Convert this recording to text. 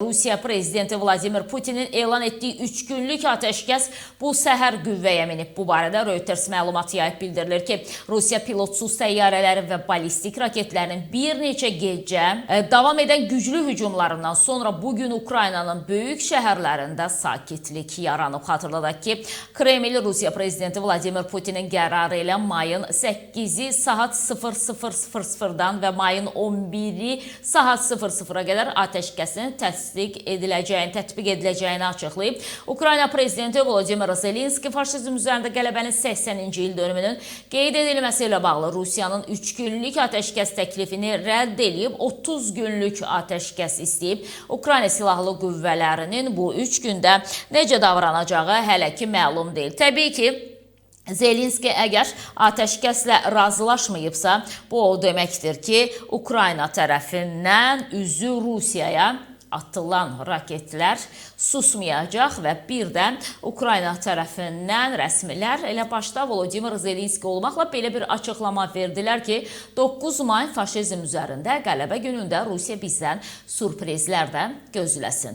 Rusiya prezidenti Vladimir Putinin elan etdiyi 3 günlük atəşkəs bu səhər qüvvəyə minib. Bu barədə Reuters məlumat yayıb. Bildirilir ki, Rusiya pilotsuz təyyarələri və ballistik raketlərinin bir neçə gecə davam edən güclü hücumlarından sonra bu gün Ukraynanın böyük şəhərlərində sakitlik yaranıb. Xatırladaq ki, Kreml Rusiya prezidenti Vladimir Putinin qərarı ilə mayın 8-i saat 00:00-dan və mayın 11-i saat 00-a qədər atəşkəsin təsdiq ediləcəyini, tətbiq ediləcəyini açıqlayıb. Ukrayna prezidenti Volodymyr Zelenski faşizm üzərində qələbənin 80-ci il dönümünün qeyd edilməsi ilə bağlı Rusiyanın 3 günlük atəşkəs təklifini rədd eləyib, 30 günlük atəşkəs istəyib. Ukrayna silahlı qüvvələrinin bu 3 gündə necə davranacağı hələ ki məlum deyil. Təbii ki, Zelenski əgər atəşkəslə razılaşmayıbsa, bu o deməkdir ki, Ukrayna tərəfindən üzü Rusiyaya atılan raketlər susmayacaq və bir də Ukrayna tərəfindən rəsmilər elə başda Volodymyr Zelenski olmaqla belə bir açıqlama verdilər ki, 9 may faşizm üzərində qələbə günündə Rusiya bizdən sürprizlər də gözləsin.